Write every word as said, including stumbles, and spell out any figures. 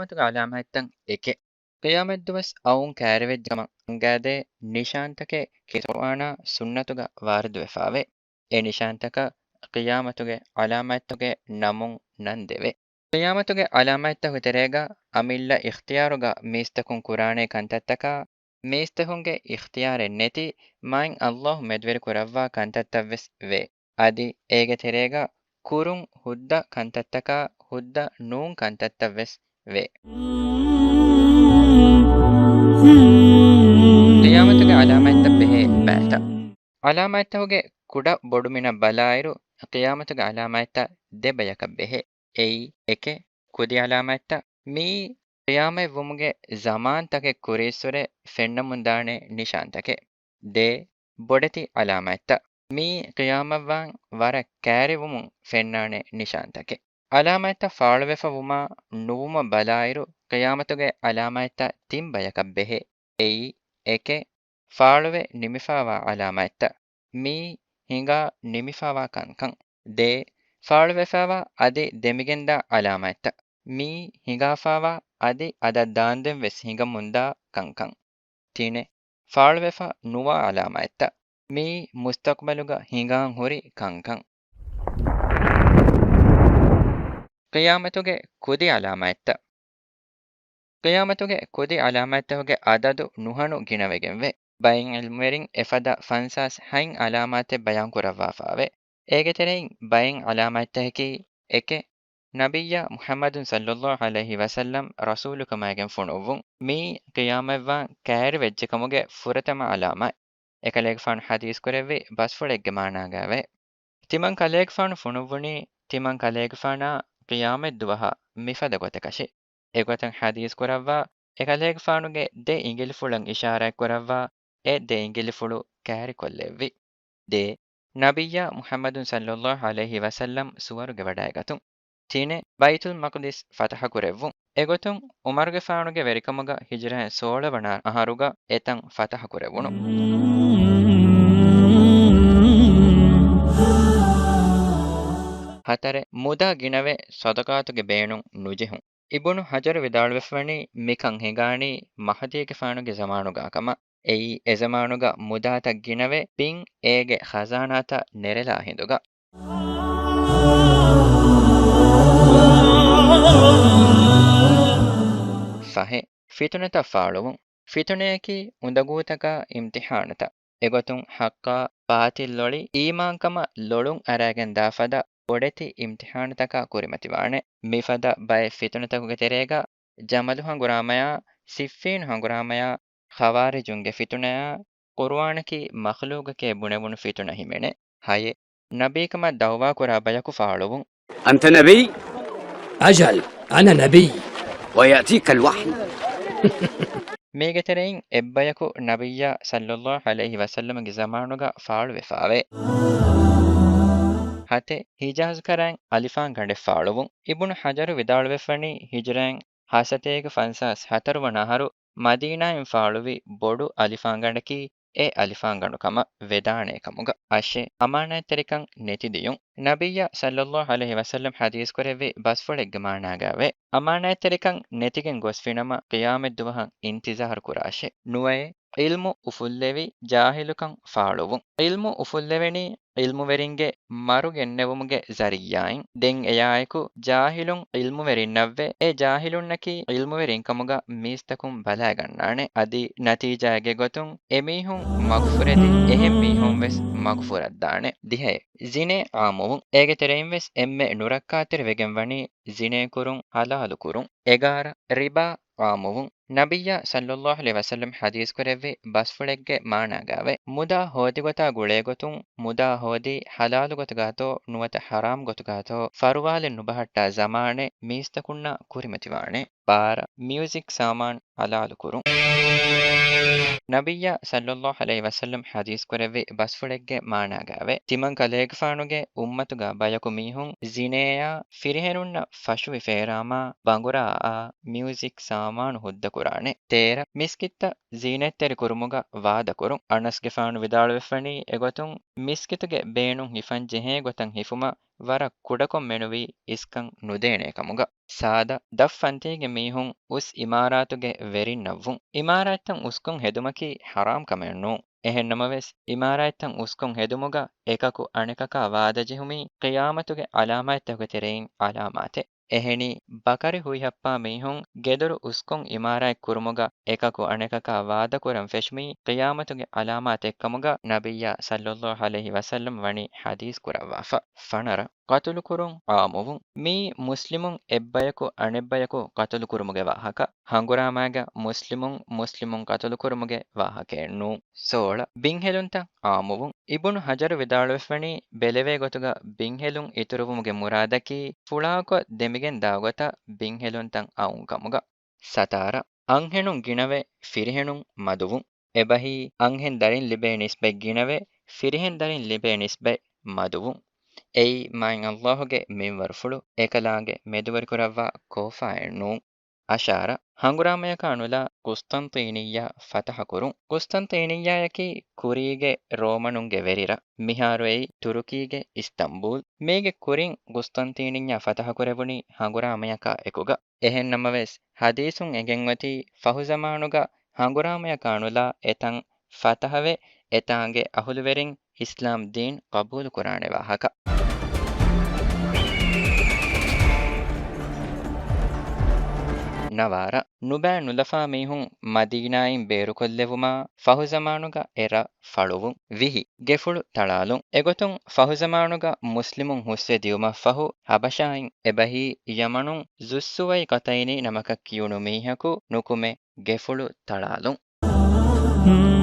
ޤިޔާމަތުގެ ޢަލާމާތްތައް އެކެއް. ޤިޔާމަތްދުވަސް އައުން ކައިރިވެއްޖެ ކަމަށް އަންގާދޭ ނިޝާންތަކެއް ކީރިތި ޤުރުއާނާ ސުންނަތުގަ ވާރިދުވެފާވޭ. އެ ނިޝާންތަކަށް ޤިޔާމަތުގެ ޢަލާމާތްތަކުގެ ނަމުން ނަން ދެވޭ. ޤިޔާމަތުގެ ޢަލާމާތްތަކުގެ ތެރޭގަ އަމިއްލަ އިޚްތިޔާރުގަ މީސްތަކުން ކުރާނޭ ކަންތައްތަކާ، މީސްތަކުންގެ އިޚްތިޔާރެއް ނެތި، މާތް ﷲ މެދުވެރި ކުރައްވާ ކަންތައްތައްވެސް ވޭ. އަދި އޭގެ ތެރޭގަ ކުރުން ހުއްދަ ކަންތައްތަކާ، ހުއްދަ ނޫން ކަންތައްތައްވެސް ވޭ. ޤިޔާމަތުގެ ޢަލާމާތްތައް ބެހޭ ބައިތައް. ޢަލާމާތްތަކުގެ ކުޑަ ބޮޑުމިނަށް ބަލާއިރު، ޤިޔާމަތުގެ ޢަލާމާތްތައް ދެ ބަޔަކަށް ބެހޭ. އެއީ، އެކެއް، ކުދި ޢަލާމާތްތައް. މިއީ ޤިޔާމަތްވުމުގެ ޒަމާންތަކެއް ކުރިއްސުރެ ފެންނަމުންދާނެ ނިޝާންތަކެއް. ދޭ، ބޮޑެތި ޢަލާމާތްތައް. މިއީ ޤިޔާމަތްވާން ވަރަށް ކައިރިވުމުން ފެންނާނެ ނިޝާންތަކެއް. ޢަލާމާތްތައް ފާޅުވެފަ ވުމާ ނުވުމަށް ބަލާއިރު، ޤިޔާމަތުގެ ޢަލާމާތްތައް ތިން ބަޔަކަށް ބެހޭ. އެއީ، އެކެއް، ފާޅުވެ ނިމިފާވާ ޢަލާމާތްތައް. މިއީ ހިނގާ ނިމިފާވާ ކަންކަން. ދޭ، ފާޅުވެފާވާ އަދި ދެމިގެންދާ ޢަލާމާތްތައް. މިއީ ހިނގާފާވާ އަދި އަދަށް ދާންދެން ވެސް ހިނގަމުންދާ ކަންކަން. ތިނެއް، ފާޅުވެފަ ނުވާ ޢަލާމާތްތައް. މިއީ މުސްތަޤްބަލުގަ ހިނގާން ހުރި ކަންކަން. ޤިޔާމަތުގެ ކުދި ޢަލާމާތްތައް. ޤިޔާމަތުގެ ކުދި ޢަލާމާތްތަކުގެ ޢަދަދު ނުހަނު ގިނަވެގެންވޭ. ބައެއް ޢިލްމުވެރިން އެފަދަ ފަންސާސް ހަތް ޢަލާމާތެއް ބަޔާންކުރައްވާފާވޭ. އޭގެ ތެރެއިން ބައެއް ޢަލާމާތްތަކަކީ، އެކެއް، ނަބިއްޔާ މުޙައްމަދު ޞައްލައްލާހު ޢަލައިހި ވަސައްލަމް ރަސޫލުކަމާގެން ފޮނުއްވުން. މިއީ ޤިޔާމަތްވާން ކައިރިވެއްޖެކަމުގެ ފުރަތަމަ ޢަލާމާތް. އެކަލޭގެފާނު ޙަދީޘް ކުރެއްވި ބަސްފުޅެއްގެ މާނާގައިވޭ. ތިމަން ކަލޭގެފާނު ފޮނުއްވުނީ ތިމަން ކަލޭގެފާނާ ޤިޔާމަތްދުވަހާ މިފަދަ ގޮތަކަށޭ. އެގޮތަށް ޙަދީޘް ކުރައްވާ، އެކަލޭގެފާނުގެ ދެ އިނގިލިފުޅަށް އިޝާރާތް ކުރައްވާ، އެ ދެ އިނގިލިފުޅު ކައިރިކޮށްލެއްވި. ދޭ، ނަބިއްޔާ މުޙައްމަދު ޞައްލައްލާހު ޢަލައިހި ވަސައްލަމް ސުވަރުގެ ވަޑައިގަތުން. ތިނެއް، ބައިތުލް މަޤްދިސް ފަތަޙަ ކުރެއްވުން. އެގޮތުން ޢުމަރުގެފާނުގެ ވެރިކަމުގަ ހިޖުރައިން ސޯޅަ ވަނަ އަހަރުގަ އެތަން ފަތަޙަ ކުރެވުނު. ހަތަރެއް، މުދާ ގިނަވެ ޞަދަޤާތުގެ ބޭނުން ނުޖެހުން. އިބުނު ޙަޖަރު ވިދާޅުވެފަވަނީ މިކަން ހިނގާނީ މަހްދީގެފާނުގެ ޒަމާނުގާ ކަމަށް. އެއީ އެޒަމާނުގަ މުދާތައް ގިނަވެ ބިން އޭގެ ޚަޒާނާތައް ނެރެލާ ހިނދުގަ. ފަހެއް، ފިތުނަތައް ފާޅުވުން. ފިތުނަޔަކީ އުނދަގޫތަކާ އިމްތިޙާނުތައް. އެގޮތުން ޙައްޤާ ބާޠިލް ލޮޅި އީމާންކަމަށް ލޮޅުން އަރާގެން ދާ ފަދަ ބޮޑެތި އިމްތިޙާނުތަކާ ކުރިމަތިވާނެ. މިފަދަ ބައެއް ފިތުނަތަކުގެ ތެރޭގަ ޖަމަލު ހަނގުރާމަޔާ، ސިއްފީނު ހަނގުރާމަޔާ، ޚަވާރިޖުންގެ ފިތުނަޔާ، ޤުރުއާނަކީ މަޚްލޫޤެކޭ ބުނެވުނު ފިތުނަ ހިމެނޭ. ހައެއް، ނަބީކަމަށް ދަޢުވާ ކުރާ ބަޔަކު ފާޅުވުން. أنت نبي؟ أجل، أنا نبي. ويأتيك الوحي. މީގެ ތެރެއިން އެއްބަޔަކު ނަބިއްޔާ ޞައްލައްލާހު ޢަލައިހި ވަސައްލަމަގެ ޒަމާނުގަ ފާޅުވެފާވޭ. ހަތެއް، ހިޖާޒު ކަރައިން އަލިފާންގަނޑެއް ފާޅުވުން. އިބުނު ޙަޖަރު ވިދާޅުވެފަނީ ހިޖުރައިން ހަސަތޭކަ ފަންސާސް ހަތަރު ވަނަ އަހަރު މަދީނާއިން ފާޅުވި ބޮޑު އަލިފާންގަނޑަކީ އެ އަލިފާންގަނޑު ކަމަށް ވެދާނޭ ކަމުގަ. އަށެއް، އަމާނާތްތެރިކަން ނެތިދިޔުން. ނަބިއްޔާ ޞައްލައްލާހު ޢަލައިހި ވަސައްލަމް ޙަދީޘް ކުރެއްވި ބަސްފުޅެއްގެ މާނާގައިވޭ، އަމާނާތްތެރިކަން ނެތިގެން ގޮސްފިނަމަ ޤިޔާމަތްދުވަހަށް އިންތިޒާރު ކުރާށޭ. ނުވައެއް، ޢިލްމު އުފުއްލެވި ޖާހިލުކަން ފާޅުވުން. ޢިލްމު އުފުއްލެވެނީ ޢިލްމުވެރިންގެ މަރު ގެންނެވުމުގެ ޒަރިއްޔާއިން. ދެން އެޔާއެކު ޖާހިލުން ޢިލްމުވެރިންނަށްވެ، އެ ޖާހިލުންނަކީ ޢިލްމުވެރިން ކަމުގަ މީސްތަކުން ބަލައިގަންނާނެ. އަދި ނަތީޖާއެއްގެ ގޮތުން އެމީހުން މަގުފުރެދި، އެހެން މީހުން ވެސް މަގުފުރައްދާނެ. ދިހައެއް، ޒިނޭ ޢާއްމުވުން. އޭގެ ތެރެއިން ވެސް އެންމެ ނުރައްކާތެރި ވެގެން ވަނީ ޒިނޭ ކުރުން ޙަލާލު ކުރުން. އެގާރަ، ރިބާ ޢާއްމުވުން. ނަބިއްޔާ ޞައްލައްލާހު ޢަލައިހި ވަސައްލަމް ޙަދީޘް ކުރެއްވި ބަސްފުޅެއްގެ މާނާގައިވޭ، މުދާ ހޯދި ގޮތާ ގުޅޭ ގޮތުން، މުދާ ހޯދީ ޙަލާލު ގޮތުގާތޯ ނުވަތަ ޙަރާމް ގޮތުގާތޯ ފަރުވާލެއް ނުބަހައްޓާ ޒަމާނެއް މީސްތަކުންނަށް ކުރިމަތިވާނެ. ބާރަ، މިއުޒިކް ސާމާން ޙަލާލު ކުރުން. ނަބިއްޔާ ޞައްލައްލާހު ޢަލައިހި ވަސައްލަމް ޙަދީޘް ކުރެއްވި ބަސްފުޅެއްގެ މާނާގައިވޭ، ތިމަން ކަލޭގެފާނުގެ އުއްމަތުގަ ބަޔަކު މީހުން ޒިނޭއާ ފިރިހެނުންނަށް ފަށުވި ފޭރާމާ ބަނގުރާއާ މިއުޒިކް ސާމާނު ހުއްދަ ކުރާނެ. ތޭރަ، މިސްކިތްތައް ޒީނަތްތެރި ކުރުމުގަ ވާދަކުރުން. އަނަސްގެފާނު ވިދާޅުވެފަނީ އެގޮތުން މިސްކިތުގެ ބޭނުން ހިފަން ޖެހޭ ގޮތަށް ހިފުމަށް ވަރަށް ކުޑަކޮށް މެނުވީ އިސްކަން ނުދޭނޭ ކަމުގަ. ސާދަ ދަށް ފަންތީގެ މީހުން އުސް އިމާރާތުގެ ވެރިންނަށްވުން. އިމާރާތްތައް އުސްކޮށް ހެދުމަކީ ޙަރާމް ކަމެއް ނޫން. އެހެންނަމަވެސް، އިމާރާތްތައް އުސްކޮށް ހެދުމުގަ އެކަކު އަނެކަކާ ވާދަޖެހުމީ ޤިޔާމަތުގެ ޢަލާމާތްތަކުގެ ތެރެއިން ޢަލާމާތެއް. އެހެނީ، ބަކަރި ހުއިހައްޕާ މީހުން ގެދޮރު އުސްކޮށް އިމާރާތް ކުރުމުގަ އެކަކު އަނެކަކާ ވާދަކުރަން ފެށުމީ ޤިޔާމަތުގެ ޢަލާމާތެއްކަމުގަ ނަބިއްޔާ ޞައްލައްލާހު ޢަލައިހި ވަސައްލަމް ވަނީ ޙަދީޘް ކުރައްވާފަ. ފަނަރަ، ޤަތުލުކުރުން ޢާއްމުވުން. މީ މުސްލިމުން އެއްބަޔަކު އަނެއްބަޔަކު ޤަތުލުކުރުމުގެ ވާހަކަ. ހަނގުރާމައިގަ މުސްލިމުން މުސްލިމުން ޤަތުލުކުރުމުގެ ވާހަކައެއް ނޫން. ސޯޅަ، ބިންހެލުންތައް ޢާއްމުވުން. އިބުނު ޙަޖަރު ވިދާޅުވެފަނީ، ބެލެވޭ ގޮތުގަ ބިންހެލުން އިތުރުވުމުގެ މުރާދަކީ، ފުޅާކޮށް ދެމިގެން ދާ ގޮތަށް ބިންހެލުންތައް އައުން ކަމުގަ. ސަތާރަ، އަންހެނުން ގިނަވެ، ފިރިހެނުން މަދުވުން. އެބަހީ، އަންހެން ދަރިން ލިބޭ ނިސްބަތް ގިނަވެ، ފިރިހެން ދަރިން ލިބޭ ނިސްބަތް މަދުވުން. އެއީ، މާތް ﷲ ގެ މިންވަރުފުޅު އެކަލާނގެ މެދުވެރިކުރައްވާ ކޯފާއެއް ނޫން. އަށާރަ، ހަނގުރާމަޔަކާ ނުލާ ޤުސްޠަންޠީނިއްޔާ ފަތަޙަކުރުން. ޤުސްޠަންޠީނިއްޔާޔަކީ ކުރީގެ ރޯމަނުންގެ ވެރިރަށް. މިހާރު އެއީ ތުރުކީގެ އިސްތަންބޫލް. މީގެ ކުރިން ޤުސްޠަންޠީނިއްޔާ ފަތަޙަކުރެވުނީ ހަނގުރާމަޔަކާ އެކުގަ. އެހެންނަމަވެސް، ޙަދީޘުން އެނގެންއޮތީ ފަހުޒަމާނުގަ ހަނގުރާމަޔަކާ ނުލާ އެތަން ފަތަޙަވެ، އެތާނގެ އަހުލުވެރިން އިސްލާމް ދީން ޤަބޫލުކުރާނެ ވާހަކަ. ނަވާރަ، ނުބައި ނުލަފާ މީހުން މަދީނާއިން ބޭރުކޮށްލެވުމާ، ފަހުޒަމާނުގަ އެރަށް ފަޅުވުން. ވިހި، ގެފުޅު ތަޅާލުން. އެގޮތުން ފަހުޒަމާނުގަ މުސްލިމުން ހުސްވެ ދިޔުމަށްފަހު، ޙަބަޝާއިން އެބަހީ ޔަމަނުން ޒުއްސުވައި ޤަތައިނީ ނަމަކަށް ކިޔުނު މީހަކު ނުކުމެ، ގެފުޅު ތަޅާލުން.